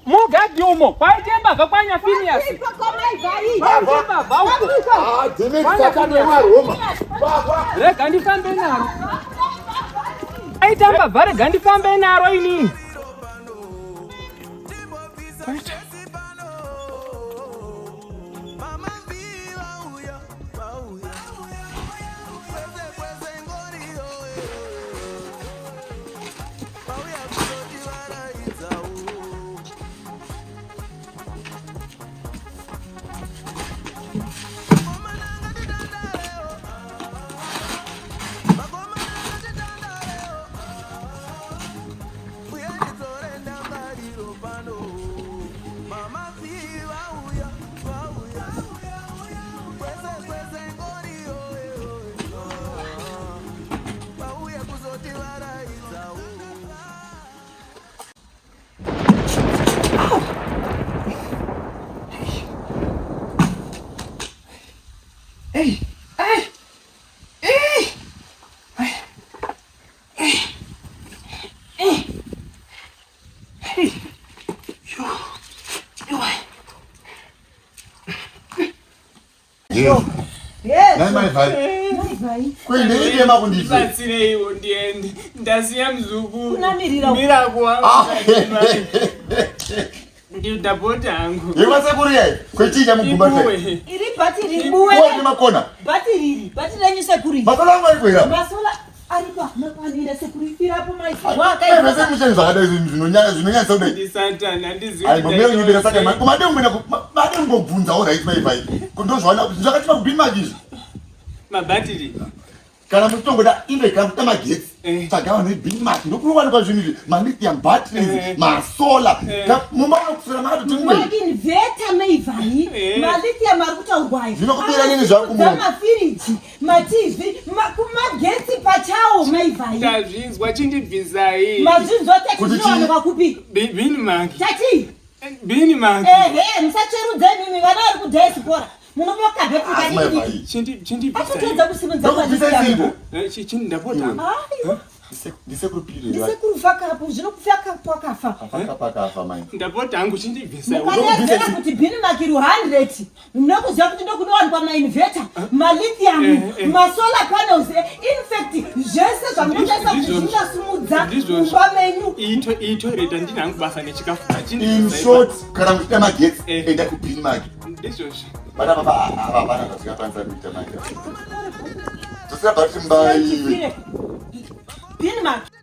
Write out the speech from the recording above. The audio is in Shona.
Mugadhi umo kwaite mbavha kwaNyafinias. Kwaite mbavha uko. Ah, damn Satan wemaroma. Rega ndifambe naro. Aita mbavha rega ndifambe naro inini. Kwaita. Hey, hey, hey, hey, hey, hey, yo, yo. Ndibatsireiwo ndiende, ndasiya muzukuru miraku wangu ndapota hangu. Yemasekuru yai kwechii chamugumba iri bhatiri ribuwe makona bhatiri iri bhatiri renyu sekuru masola angu ariko here masola ariko makwanira sekuru ifirapo maiswakaivese zvakadai zvinonyanyisa kudai ndisatani handizivi ayi mamira kunyebera saka made kumboenda made kumbobvunzawo right maivai ndozvaona zvakatima kubhini izvi mabhatiri kana muchitongoda ive kana kuda magetsi eh. tsvaga vanhu vebinmark ndokunowanikwa zvinhu izvi malithium batteries eh. masolar eh. mumba unokuswera makatotinveta meivhai malithium ari kutaurwayo zvinokubira nini zvakumafiriji matv magetsi pachawo maivhai tazvinzwa chindibvisai mazvinzwa tati zvinowanikwa kupi binmark tati binmark ehe musatsverudze imimi vana vari kudiaspora munomoka bhebhi chindibvisai kusimudza ndapota ndisekuru fakapo zvino kufakapo akafa ndapota hangu chindibvisai mukanyadzera kuti bhini makiru 100 nekuziva kuti ndokunowanikwa mainveta malithium eh, eh. masolar panels eh, infact zvese zvamunotaisa kuti zvingasimudza mumba menyu itoilet handina hangu basa nechikafu in short kana muchida magetsi enda kubhini maki ndizvozvo vana baba ava vana zvatingakwanisa kuita manje tosira bhatiri mumba iwe bhini maki.